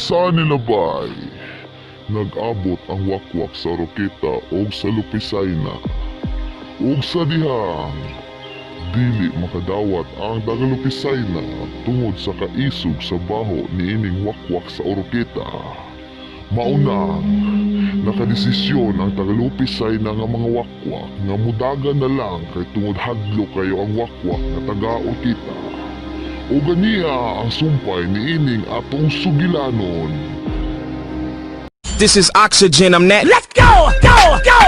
Sa nilabay, nag-abot ang wakwak sa Oroquieta o sa Lupisayna. Ug sa dihang, dili makadawat ang taga-Lupisayna tungod sa kaisog sa baho niining wakwak sa Oroquieta. Mauna, nakadesisyon ang taga-Lupisayna nga mga wakwak nga mudagan na lang kay tungod hadlok kayo ang wakwak nga taga-Oroquieta. O ganiya ang sumpay niining atong sugilanon. This is oxygen, I'm that. Let's go! Go! Go!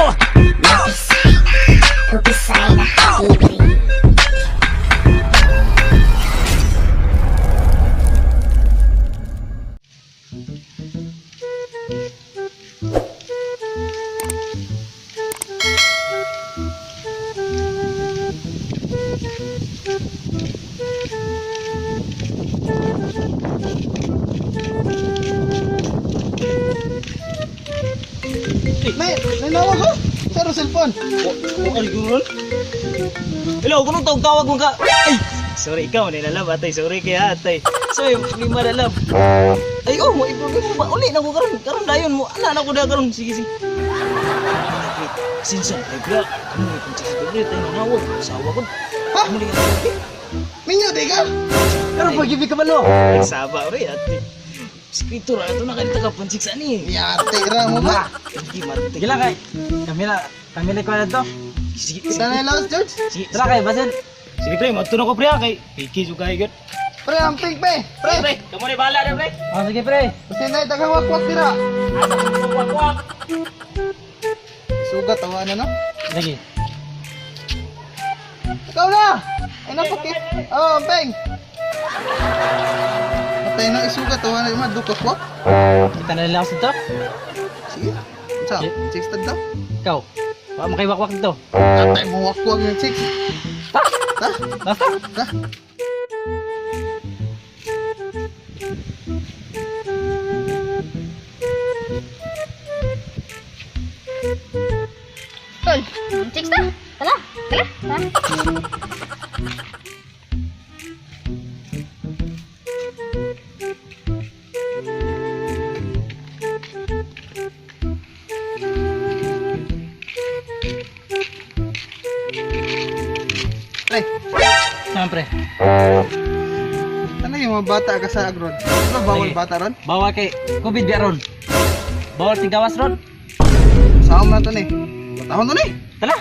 Lupisayna TV. May, nanawag ko? Pero cellphone. Ay, gurol. Hello, kunong tawag-tawag mo ka. Ay, sorry ikaw, nilalab atay. Sorry kaya atay. Sorry, hindi malalab. Ay, oh, mo iproblema ba? Uli na ko karon. Karon dayon mo. Ana na ko da karon. Sige, sige. Sinsa, ay bra. Kamu may punta sa doble, tayo nanawag. Sawa ko. Ha? Kamu ni ka. Minyo, di ka? Karon pag-ibig ka ba no? Ay, saba, ore, ate. Skritura, ato na kanita ka pansik sa ni. Yate, ra mo ba? Hindi, marte. Gila kay. Kamila, kamila ko na to. Sige, sige. Kita na yung laos, George. Sige, Tara kay basin. sige, pre, magtunog ko pre, ah, kay Kiki, sugay, gud. Pre, ang pink, pre. Pre, Pre, kamo ni bala na, pre. Oh, sige pre. kasi na daghang wakwak dira. Sugat, tawa na, no? Sige. Ikaw na! Ay, napakit. Oh, ang pink. Patay na isugat, tawa na yung maduk wakwak. Kita na lang dito. Sige. Sa, chicks tag daw. Ikaw. Wa mo kay wakwak dito. Atay mo wakwak yung chicks. Ta. Ta, Basta. ta. Tol, chicks ta. Tara, tara, tara. Pre, Saan pre? ano yung mga bata ka sa agron? Di ba bawal Sige. bata ron? Bawal kay COVID biya ron. Bawal tinggawas ron. Saan na to ni? Batahon to ni? Tara.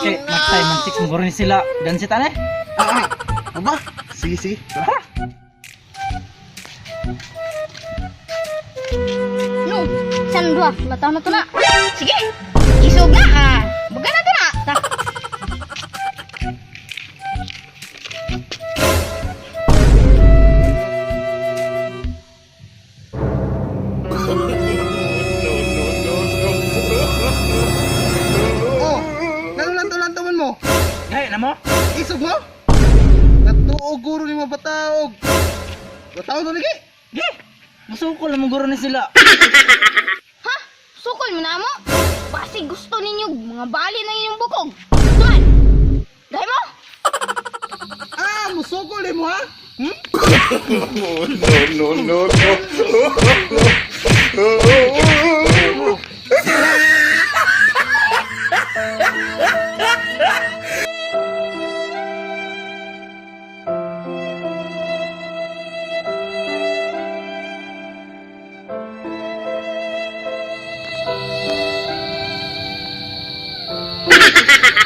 Kay magtay man six mo ni sila. Gansit ane. Ah, ah. Aba? Sige, sige. Tara. No, san dua, lataw na to na. Sige, isog na ah. Baga na to na. Ta. Oh, nalulanto-lanto man mo. Gay na mo. Isog mo? Natuog guro ni mga bataog. Bataog to lagi. Gi. Musukol mo guro ni sila. Ha? Sukol mo na mo? Basi gusto ninyo mga bali ng inyong bukog. Tuan! Dahil mo? Ah, musukol eh mo ha? Hmm?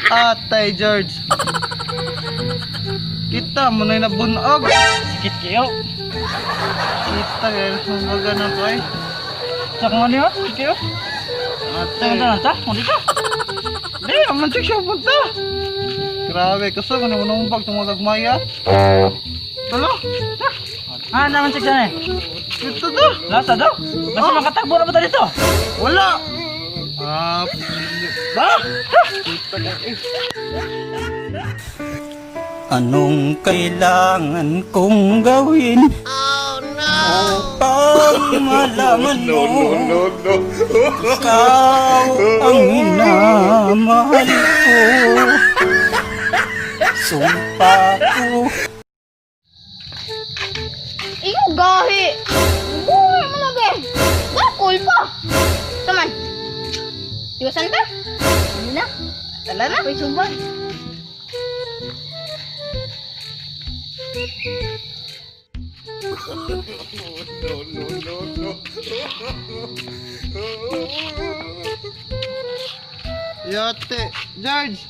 Atay George. Kita mo na nabunog. Sikit kayo. Kita kaya mga na ko eh. Sa kung ano yun? Sikit kayo. Atay. Sa ta? Mo dito. Di, aman siya punta. Grabe, kaso ano mo naman tungod maya. Talo, Ah, naman six ane. ito to. Lasa daw. Basta makatagbo na ba ta dito? Wala. Ah, ba? Kita ka eh. Anong kailangan kong gawin? Oh, no! Upang malaman mo Ikaw ang minamahal ko. Sumpa ko. Iyo gahi. Buhay. Dala na. Uy, sumba. Yote, George.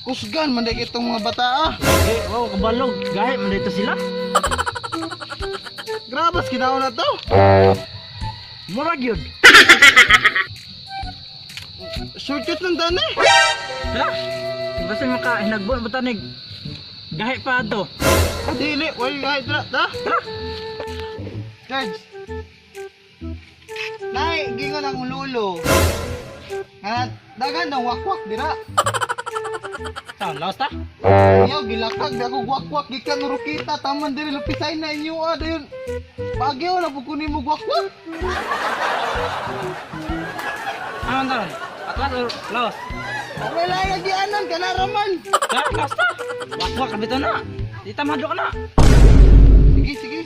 Kusgan man day itong mga bata ah. Eh, wow, kabalog. Gahi man dito sila. Grabas kinaon na to. Murag yun. Shortcut ng daan eh. Tara. Basta maka hinagbon botanig. Gahi pa ato. Dili, wala kahit na. Ta? George. Nay, gingon ang lulo. Nga, dagan ng wakwak dira. Sa laos ta? Iyo, gilakag di ako wakwak gikan rukita taman diri lupisay na inyo ah dayon. Bagyo na pud kunin mo wakwak. Ano taron? Atlas or laos? Wala lagi anan kana raman. Tara, laos ta. Wakwak bitaw na. Di ta mahadlok na. Sige, sige.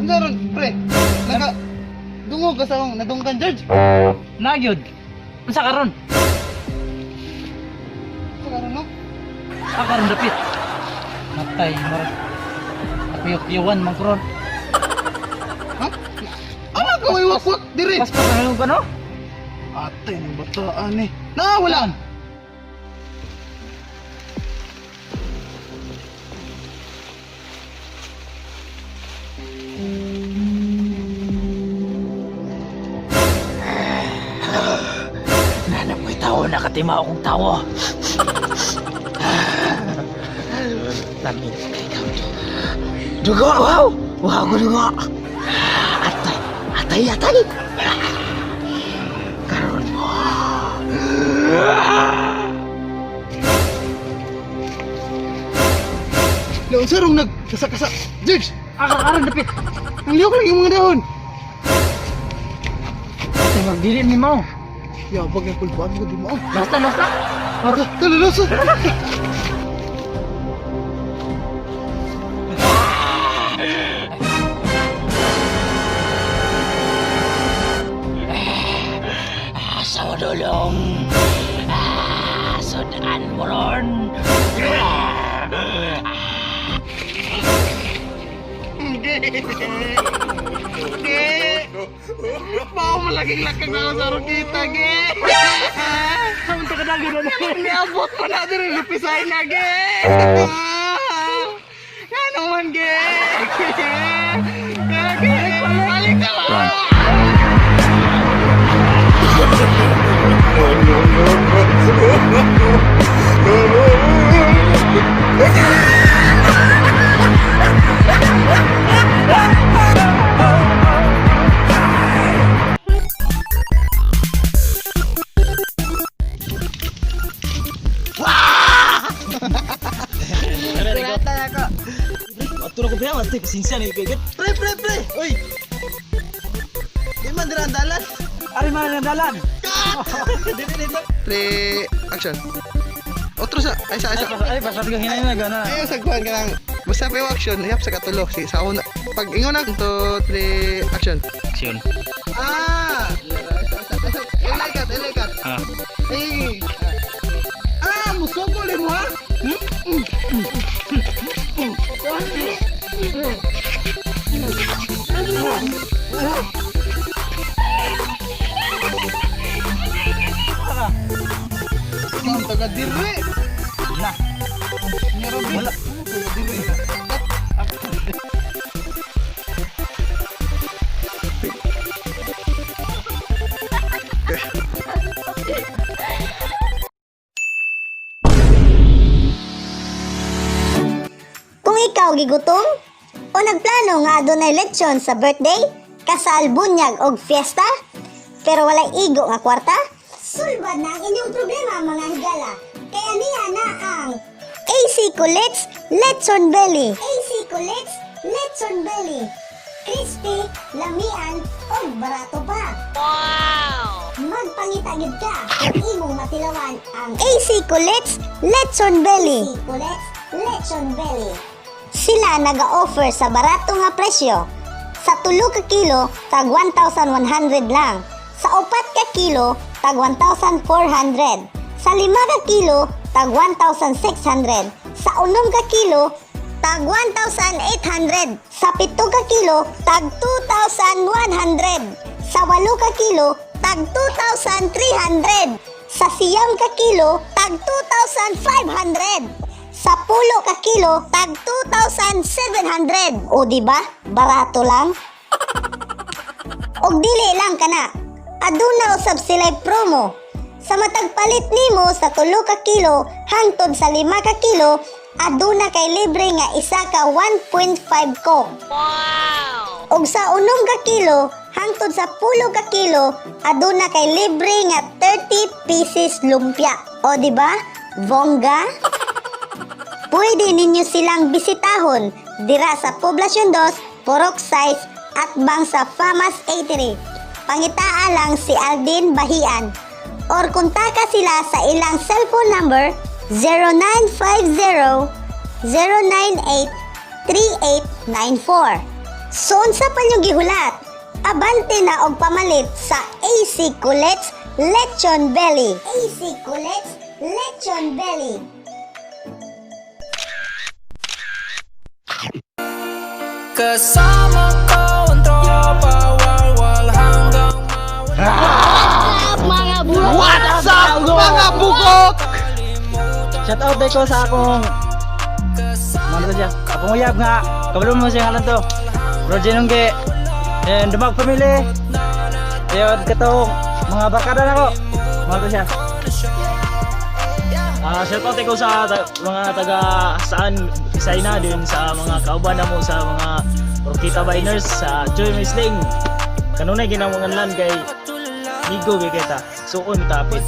Ano ron, pre? Naka dungog ka sa akong nadunggan, George. Nagyod. Unsa karon? Sa karon, no? Ah, karon dapit. Matay, murag. Kuyok-kuyowan man karon. Ha? Ano ka may wakwak dire? Paspas na yung ano? Ate, ng bataan eh. Na, wala. Nanap ko'y tao, nakatima akong tawo. Lami kay ikaw. Dugo, wow! Wow, ko dugo. Atay, atay, atay. Karon mo. Laon sa rong nagkasa-kasa. George, Ah, karon dapit. ang liyok lang yung mga dahon. Atay, magdili ni mo. Yabag yung kulbaan ko, di mo. Laos ta, laos ta. Tala, sa. Asa mo dulong? Sudan mo ron. Ge! Mao malaging lakag na ako sa rukita, ge! Saan ka kadagod na? Niabot pa na diri, lupisay na, ge! Nga naman, ge! Ge! Balik na ba? Kurata na ko. Ato na ko ba? Atay, pasensya na yung Pre, pre, pre! Uy! Di man dira ang dalan. Ari man ang dalan. Pre, action. Otro sa, ay sa, ay sa. Ay, basta kang hinay na gana. Ay, sa kuhan ka lang. Basta pa yung action, yap sa katulo. Sige, sa una. Pag ingon na, 2, 3, action. Action. Ah! Ilay cut, ilay cut. Ah. Eh. Ah, musugol mo ha? Hmm? Ang taga dire. Na. Wala. Taga dire. Kung ikaw gigutom o nagplano nga adunay lechon sa birthday, kasal, bunyag og fiesta, pero walay igo nga kwarta, sulbad na ang inyong problema mga higala. Kaya niya na ang AC Kulit's Lechon Belly. AC Kulit's Lechon Belly. Crispy, lamian, ug barato pa. Magpangita gid ka, imong matilawan ang AC Colette's Lechon Belly. AC Colette's Lechon Belly. Sila naga-offer sa barato nga presyo. Sa 3 ka kilo, tag 1,100 lang. Sa 4 ka kilo, tag 1,400. Sa 5 ka kilo, tag 1,600. Sa 6 ka kilo, tag 1,800. Sa 7 ka kilo, tag 2,100. Sa 8 ka kilo, tag 2,300. Sa 9 ka kilo, tag 2,500. Sa 10 ka kilo, tag 2,700. O di ba? Barato lang. Og dili lang kana. Aduna usab sila'y promo. Sa matag palit nimo sa 3 ka kilo hangtod sa 5 ka kilo, aduna kay libre nga isa ka 1.5 Coke. Og sa 6 ka kilo hangtod sa 10 ka kilo, aduna kay libre nga 30 pieces lumpia. O di ba? Bongga? Pwede ninyo silang bisitahon dira sa Poblacion 2, Purok 6 at bang sa Famas 83. Pangitaa lang si Aldin Bahian or kontaka sila sa ilang cellphone number 0950 098 3894. So unsa pa nyo gihulat? Abante na og pamalit sa AC Colette's Lechon Belly. AC Colette's Lechon Belly. Kasama ko ang tropa, walwal hanggang Mga buhok! What's up, mga bukok? Shout out ko sa akong ano to siya? Akong uyab nga. Kabalo mo siya ngalan to. Roger Nungge. And Dumag family. Ayun katong mga barkada nako. Mga to siya. Shout out ko sa mga taga saan Isayna din sa mga kauban namo sa mga Rokita Biners sa Joy Misling. Kanunay ginamungan kay Migo gyud kita. Suon tapit.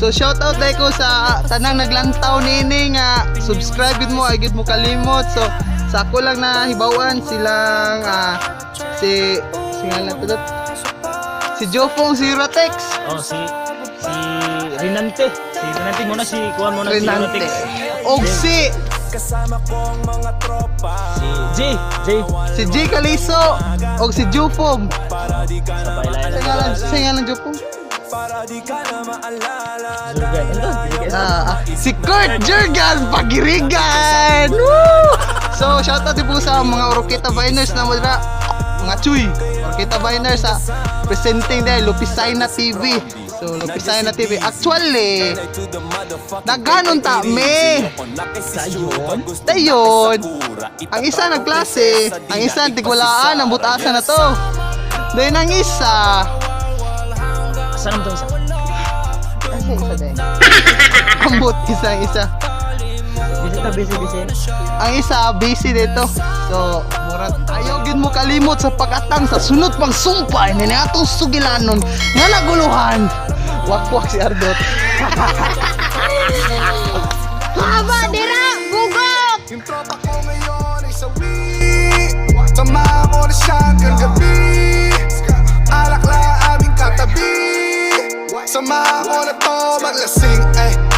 So shout out dahil ko sa tanang naglantaw nini nga subscribe gid mo ay gid mo kalimot. So sa ako lang na hibawan silang si si ngalan to dot? Si Jofong si Ratex. Oh, si si Rinante. Si Rinante muna si kuan muna si Renante. Rinante. Og si Si G, G. si G Caliso og si Jofong. Sa baylay Sa ngalan sa ngalan Jofong? Jurgen. Ano? Si Kurt Jurgen Pagirigan! Woo! So, shout out din po sa mga Oroqueta Viners na madra, mga Chuy, Oroqueta Viners sa presenting dahil Lupisayna TV. So, Lupisayna TV. Actually, naganon ta me. Dayon. Ang isa nagklase, ang isa tigwalaan, ang butasan na to. Then ang isa, Asa naman tong isa? asa isa din? Ambot isa isa. Busy to, busy, busy. Ang isa busy dito. So, murag ayaw gid mo kalimot sa pag-atang sa sunod pang sumpay ni atong sugilanon nga naguluhan. Wakwak si Ardot. Haba dira! Bugok! Yung tropa ko ngayon ay sawi. Tama ko na siya hanggang gabi. Alak lang aming katabi. Sama ko na to maglasing ay.